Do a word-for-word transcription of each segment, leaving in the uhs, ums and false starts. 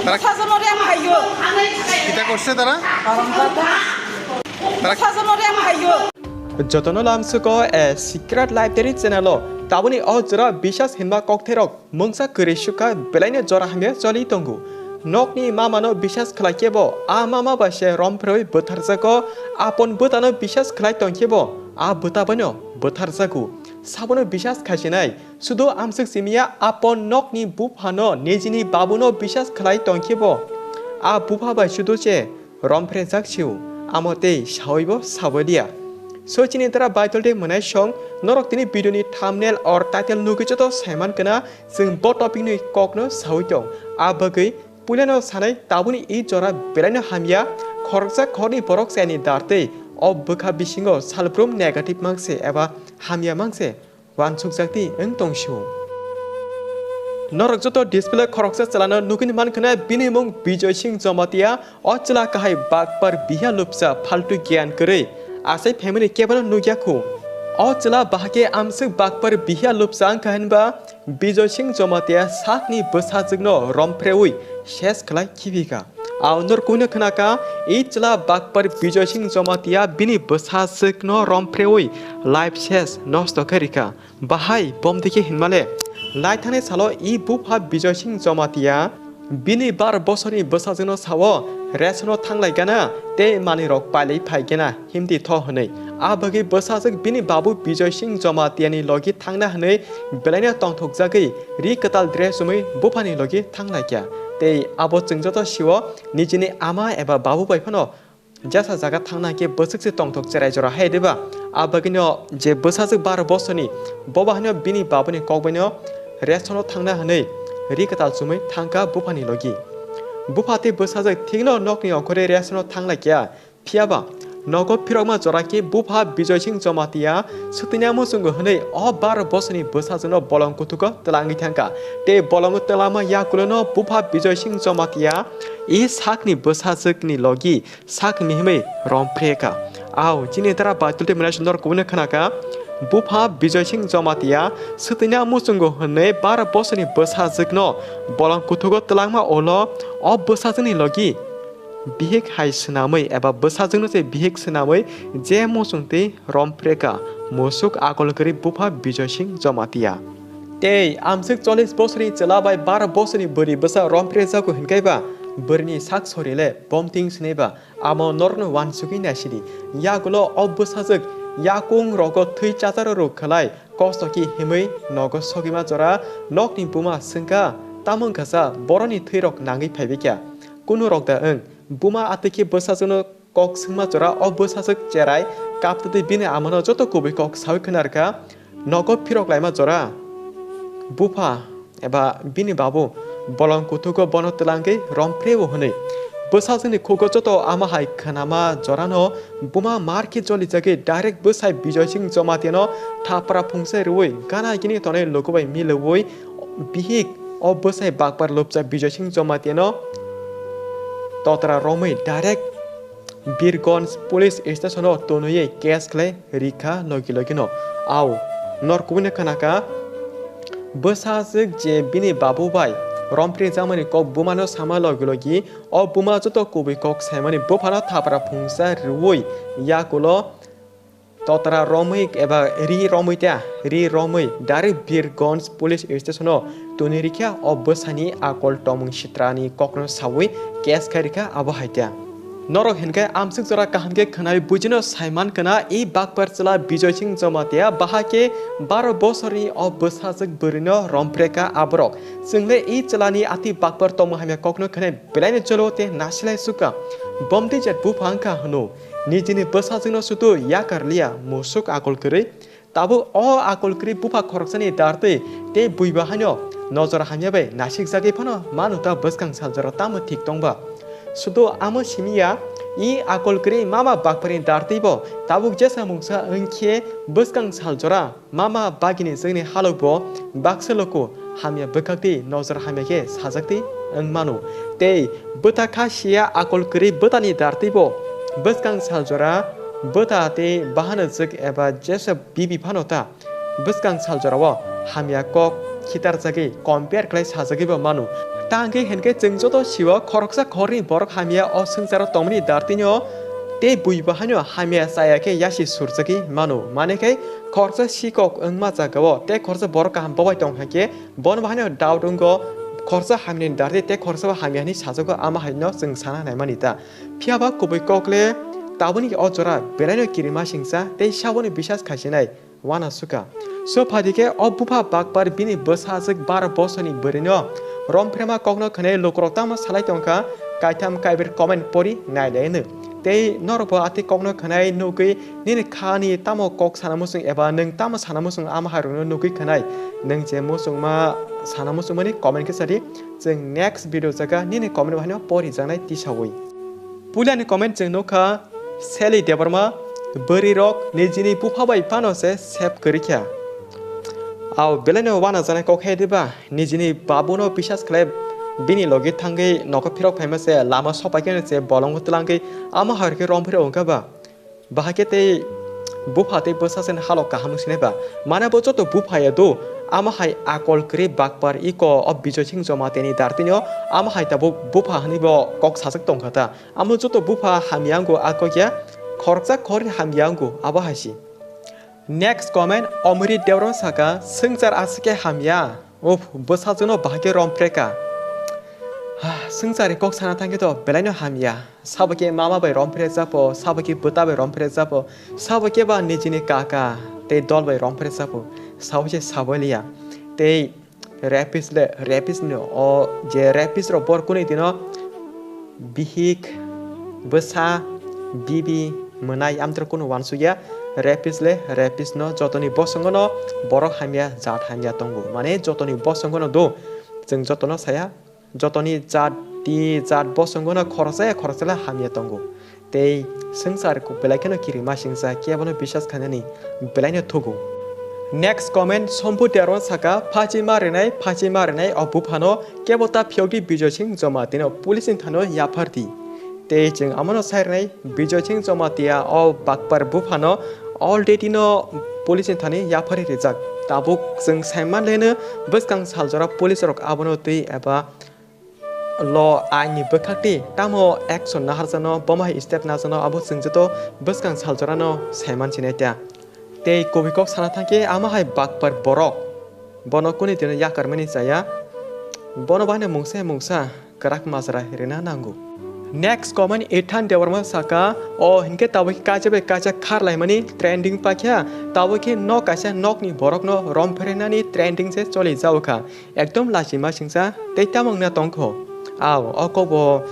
Sajonore ang hayo. Kita korse tara? Tara Sajonore ang hayo. Jotono lamsuko, eh, Secret Library channel o taboni o jora bisas hinma koktherok mungsa kwrwi sukha belaino jora hamya choli tongo. Nokni mamano bisas khlai kebo a mama bai se romphrewi bwtharjago, apon bwtano bisas khlai tongkebo a bwta baino bwtharjago. Sabono bisas khaisinai, sudu amswk simiya apon nokni buphano nijini babuno bisas khlai tongkebo a bupha bai sudu se romphrenjak sio, amo tei sawibo sabalia. So chini dara Baitol de mwnai song, norok tini video ni thumbnail or title nugwi joto saiman kana, chwng bo topic ni kokno sawi tong. A bagwi puilano sanai tabuni i jora belaino hamya, khoroksa khorni borok chayani dartei o bwkha bisingo salbrum negative mangse eba hamya mangse wansukjakti wng tongsu. Norok joto display khoroksa chwlano nugwi mankha na, bini mung Bijoy Singh Jamatia. O chwla kahai bakpar biha lupsa, phaltu giyan kwrwi, asai family kebano nukya khu. O chwla bahai khe amswk bakpar biha lupsa wngkha hinba Bijoy Singh Jamatia sakni bwsajwkno romphrewi ses khlai khiphikha. Ao norok kuino khwnakha, i chwla bakpar Bijoy Singh Jamatia bini bwsajwkno romphrewi life ses nosto khe rikha. Bahai bomdi khe hinmale, lai thangnai salo i bupha Bijoy Singh Jamatia bini bar bosorni bwsajwkno sao, "Ration-o thanglai gana tei manwirok pailai phai gana himdi tho," hwnwi. A bagwi bwsajwk bini babu Bijoy Singh Jamatiani logi thangna hwnwi belaino tongthokjagwi ri kwtal dress chumui buphani logi thanglaikha. Tei abo chwng joto sio, nijini ama eba babu bai phano jesa jaga thangna hwnkhe bwswk se tongthok cherai jora hai diba? A bagwino je bwsajwk baro bosorni, boba hwnwi bini babuni kokbaino ration-o thangna hwnwi ri kwtal chumui thangkha buphani logi. Bupha tei bwsajwk thikno nokni ongkhorwi ration-o thanglaikha. Phiyaba nogo phirokma jora khe bupha Bijoy Singh Jamatia swtwina muchungo hwnwi o baro bosorni bwsajwkno bolong kuthugo twlangwi thangkha. Tei bolongo twlangma yakulono bupha Bijoy Singh Jamatia i sakni bwsajwkni logi sak mihimwi romphre kha. Ao, chini dara Baitol tei mwnai sundor kubuni khwnakha, bupha Bijoy Singh Jamatia swtwina muchungo hwnwi baro bosorni bwsajwkno bolong kuthugo twlangma ulo o bwsajwkni logi bihik hai swnamwi eba bwsajwkno se bihik swnamwi je muchung twi romphre kha, musuk akol kwrwi bupha Bijoy Singh Jamatia. Tei amswk chollish bosorni chwla bai baro bosorni bwrwi bwsa romphre jago hwnkhe ba bwrwini sak sori le bomting swnwi ba amo norokno wansugwi naisidi. Yagulo o bwsajwk yakung rogo thwi chacharo rw khlai kosto khe himwi nogo sogwima jora nokni buma swngkha, "Tamo wngkha sa boroni thwirok nangwi phaibai kha? Kunu rok da wng?" Buma atwi khe bwsajwkno kok swngma jora o bwsajwk cherai kaptwi bini amano joto kubui kok saui khwnarkha. Nogo phirok laima jora bupha eba bini babu bolong kuthugo bono twlangwi romphrewo hwnwi. Bwsajwkni khugo joto ama hai khwnama jorano buma mar khe jolijagwi direct bwsai Bijoy Singh Jamatiano thapra phungsa rwui gana gini tonwi luku bai milwi bihik o bwsai bakpar lupcha Bijoy Singh Jamatiano totra romwi direct Birgonj Police Station-o tonwi case khlai rikha logi logino. Ao, nor kubuni khwnakha, bwsajwk je bini babu bai romphri jakmani kok bumano sama logi logi, o buma joto kubui kok saimani buphano thapra phungsa rwui yakulo totra romwi eba ri romwi ta, ri romwi direct Birgonj Police Station-o tuni rikha o bwsani akol tongmung sitrani kokno sawi case khai rikha abo hai ta. Norok hinkhe amswk jora kaham khe khwnai bujino saiman kana i bakpar chwla Bijoy Singh Jamatia bahai khe baro bosorni o bwsajwk bwrwino romphrekha aborok. Chwngle i chwlani ati bakpar tongmung hamya kokno khwnai belaino cholo te nasilai sukha. Bomdi jat bupha wngkha hwno. Nijini bwsajwkno sudu yakar liya, musuk akol kwrwi. Tabuk o akol kwrwi bupha khoroksani dartwi tei buiba haino nojor hamya bai nasikjagwi phano manu ta bwskang saljora tamo thik tongba. Sudu amo simiya, i akol kwrwi mama bakpharni dartwibo tabuk jesa mungsa wngkhe bwskang saljora mama bagini chwngni halokbo baksa luku hamya bwkhaktwi nojor hamya khe sajaktwi wng mano. Tei bwta kha siya akol kwrwi bwtani dartwibo bwskang saljora bwta tei bahanajwk eba jesa bibi phano ta bwskang saljorao hamya kok khitarjagwi compare khlai sajagwibo mano. Tangwi hinkhe chwng joto sio khoroksa khorni borok hamya o swngcharo tongmani dartino tei bui bahaino hamya chaya khe yasi surjagwi mano. Mane khe khoroksa sikok wngma jagao tei khoroksa borok kaham bobai tong hai khe bono bahaino doubt wngo, khoroksa hamyani darti tei khoroksa hamya hinwi sajago ama haino chwng sana naimani ta. Phiya ba kubui kok le tabukni o jora belaino kirima singcha tei saboni bisas khaisinai. Wana suka. So phadi khe o bupha bakpar bini bwsajwk baro bosorni bwrwino romphirma kokno khwnai lukurok tamo salai tongkha, kaitham kaibir comment pori nailaino. Tei norokbo atwi kokno khwnai nugwi nini khani tamo kok sana muchung eba nwng tamo sana muchung ama hairokno nugwi khwnai. Nwng je muchungma sana muchungmani comment khe sadi, chwng next video jaga nini comment bahaino pori jaknai tisaui. Puilani comment chwng nukha, Sally Debbarma, bwrwi rok nijini bupha bai phano se sep kwrwi kha. Ao belaino wana janai kok hai diba, nijini babuno bisas khlai bini logi thangwi nogo phirok phaima se lama sopai khe se bolongo twlangwi ama hai khe romphri wngkha ba. Bahai khe tei bupha tei bwsa se halok kaham wngsinai ba. Mane bo joto bupha ya do, ama hai akol kwrwi bakpar iko o Bijoy Singh Jomatini dartino ama hai tabuk bupha hwnwi bo kok sajak tongkha ta. Amo joto bupha hamya wngo a kok ya, khoroksa khorni hamya wngo abo hai se. Next comment, Omri Debbarma saka, swngchar aswk khe hamya. Uff, bwsajwkno bahai khe romphre ka. Ha, swngcharni kok sana thang khe to belaino hamya. Sabo khe mama bai romphre chapo, sabo khe bwta bai romphre chapo, sabo khe ba nijini kaka tei dol bai romphre chapo. Sabo se sabo liya. Tei Rapist le, rapist no, o je rapist rok bor kuni dino bihik, bwsa, bibi, mwnai amtwrok kunu wansukya. Rapist le, rapist no jotoni bosongo no borok hamya, jat hamya tongo. Mane jotoni bosongo no do, chwng jotono saya, jotoni jat ti jat bosongo no khoroksa ya khoroksa le hamya tongo. Tei swngchar belai kheno kirima singcha kebono bisas khainani belaino thugo. Next comment, Sompu Terwan saka, phachi ma rinai, phachi ma rinai o buphano kebo ta phiyokdi Bijoy Singh Jomatino police ni thano yaphardi. Tei chwng amono sai rinai Bijoy Singh Jomatia o bakpar buphano already no police ni thani yaphari rijak. Tabuk chwng saiman leno bwskang saljora police rok abono twi eba lo aini bwkhakti tamo action naharjano, bomo hai step naharjano, abo chwng joto bwskang saljorano saiman sinai ta. Tei kubui kok sana thangkhe ama hai bakpar borok bono kuni dino yakarmani chaya, bono bahaino mungsa hai mungsa kwrak majra rina nango. Next comment, Ethan Debbarma saka, o hinkhe tabuk kaisa bai kaisa kharlaimani trending pakya, tabuk khe nok kaisa nokni borokno romphrenani trending se choli jaokha. Ekdom lachima singcha tei tamo wngna tongkho. Ao, o kokbo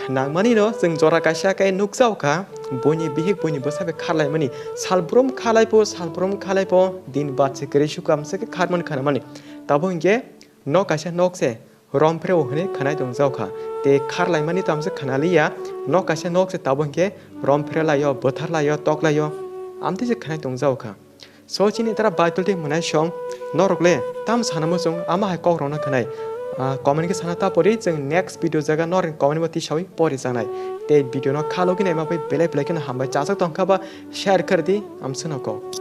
nangmani no chwng jora kaisa khe nukjao kha. Buini bihik buini bwsa bai kharlaimani. Salbrum khalaipo, salbrum khalaipo, din bat se kwrwi sukam se khe kharmani khanamani. Tabo hinkhe nok kaisa nok se romphre o hwnwi khanai tongjao kha. Tei kharlaimani tamo se khanaliya, nok kaisa nok se tabo hinkhe romphre laio, bwthar laio, tok laio. Amtwi se khanai tongjao kha. So chini tara Baitul tei mwnai song norok le tam sana muchung ama hai kok rokno khnai. Ah, comment khe sana ta pori chwng next video jaga norok comment bo tisawi pori chanai. Tei video no kha logi naima bai belai belai kheno hambai chajak tong kha ba share khardi amswk no kok.